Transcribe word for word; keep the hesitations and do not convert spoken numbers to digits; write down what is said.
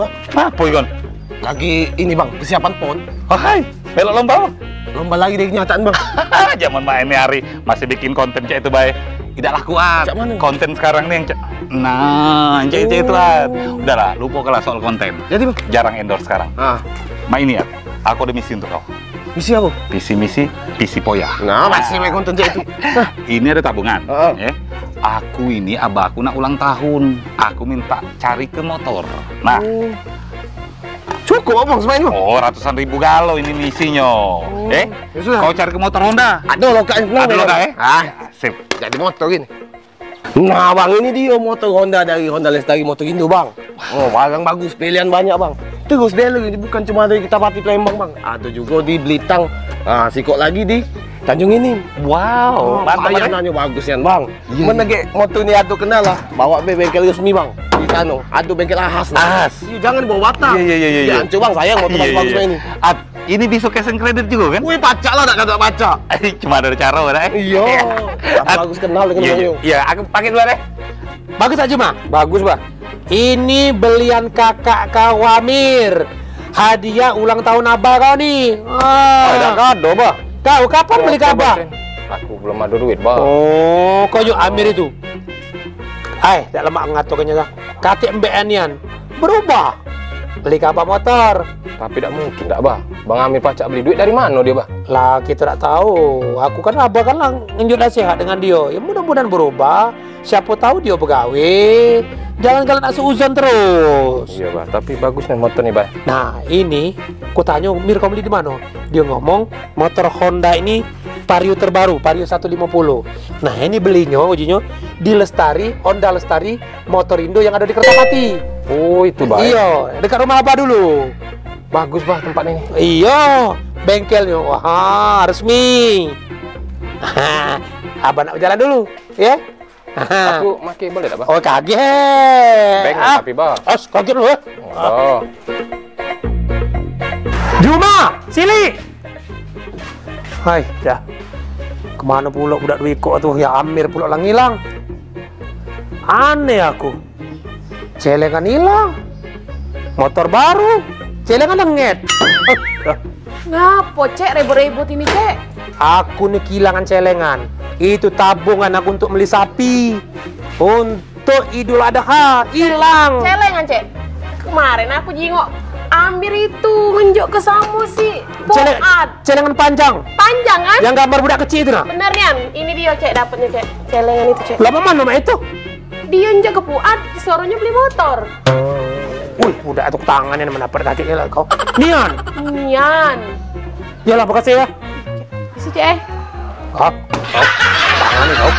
Ngapo ikon? Lagi ini, Bang, persiapan pon. Oh, hai, melok lomba, Bang? Lomba lagi dari kenyataan, Bang. Jangan main nih hari, masih bikin konten cak itu bae. Tidak laku, At. Cak mana? Konten sekarang nih yang cak, nah, yang cak itu, cak itu, At. Oh. Udahlah, lupakanlah soal konten. Jadi, Bang? Jarang endorse sekarang. Ah. Mak ini, At, aku ada misi untuk kau. Misi apa? Visi misi, visi poya. Nah, masih main konten cak itu. Ini ada tabungan, heeh, ya. Aku ini, abah aku nak ulang tahun. Aku minta cari ke motor. Nah. Oh. Cukup, Abang, sebanyak itu? Oh, ratusan ribu galo ini misinyo. Oh. Eh? Ya sudah. Kau cari ke motor Honda. Ada lo, Kak, yang senang. Ada lo, Kak, eh? Ah, sip. Jadi motor gini. Nah, Bang, ini dia motor Honda dari Honda Lestari Motor Indo, Bang. Oh, barang bagus, pilihan banyak, Bang. Terus dia lagi bukan cuma dari Kertapati, Palembang, Bang. Ada juga di Belitang. Ah, sikok lagi di Tanjung Inim. Wow, oh, mantap, Bang. Pelayanannya bagus nian, Bang. Iya, men iya. Lagi motor ni ado kenal lah, bawa be bengkel resmi, Bang. Di sana ado bengkel Ahas, Bang. Ahas. Iya, jangan bawa batang. Iya, iya, iya, iya, iya. Hancur, Bang, sayang motor bagus-bagus ini. At, ini bisa cash and credit juga, kan? Wih, pacak lah, nak kata pacak. Cuma ada cara, dah, eh? Iya. At, bagus kenal dengan, iya, Bang. Iya, aku pakai dulu, deh. Bagus aja, Bang. Bagus, Bang. Ini belian kakak kau, Amir. Hadiah ulang tahun abah kau ni. Ah. Ah, dak kado, bah. Kau kapan beli ke abah? Aku belum ada duit, bah. Oh, kau juk Amir itu. Ai, dak lemak ngato kenyo dah. Katik mbek anian. Berubah. Beli ke abah motor. Tapi dak mungkin dak, bah. Bang Amir pacak beli duit dari mano dio, bah? Lah, kito dak tahu. Aku kan abah kan lah ngenjuk nasihat dengan dio. Ya, mudah-mudahan berubah. Siapo tahu dio begawe, jangan galak nak seuzon terus. Iyo, bah, tapi bagus nian motor ni, bah. Nah, ini ku tanyo, "Mir, kau beli di mano?" Dio ngomong, motor Honda ini Vario terbaru, Vario satu limo puluh. Nah, ini belinyo, ujinyo di Lestari, Honda Lestari, Motor Indo yang ado di Kertapati. Oh, itu, bah. Iyo, dekat rumah abah dulu. Bagus, bah, tempat ini. Iyo, bengkelnyo. Wah, resmi. Abah nak bejalan dulu, ya. Aku make boleh dak, bah? Oh, kaget. Bengong tapi, bah. Os, kaget lu, eh. Oh. Juma, Sili. Hai, dah. Kemano pulo budak duo ikok tu? Ya, Amir pulo lah ngilang. Aneh aku. Celengan ilang. Motor baru. Celengan lenget. Ngapo, Cek, ribut-ribut ini, Cek? Aku ni kehilangan celengan. Itu tabungan aku untuk beli sapi. Untuk Idul Adha, ilang. Celengan, Cek. Kemarin aku jingok Amir itu ngenjuk ke samo si Celeng-, Boat. Celengan panjang. Panjang, kan? Yang gambar budak kecil itu, nah. Bener nian. Ini dio, Cek, dapetnyo, Cek. Celengan itu, Cek. Lah, mano mak itu? Dio njuk ke Puat, suruhnyo beli motor. Wih, budak tu tangannya mana dapat kaki lah kau. Nian. Nian. Yalah, makasih ya. Makasih, Cek. Hah? Tangan ni kau.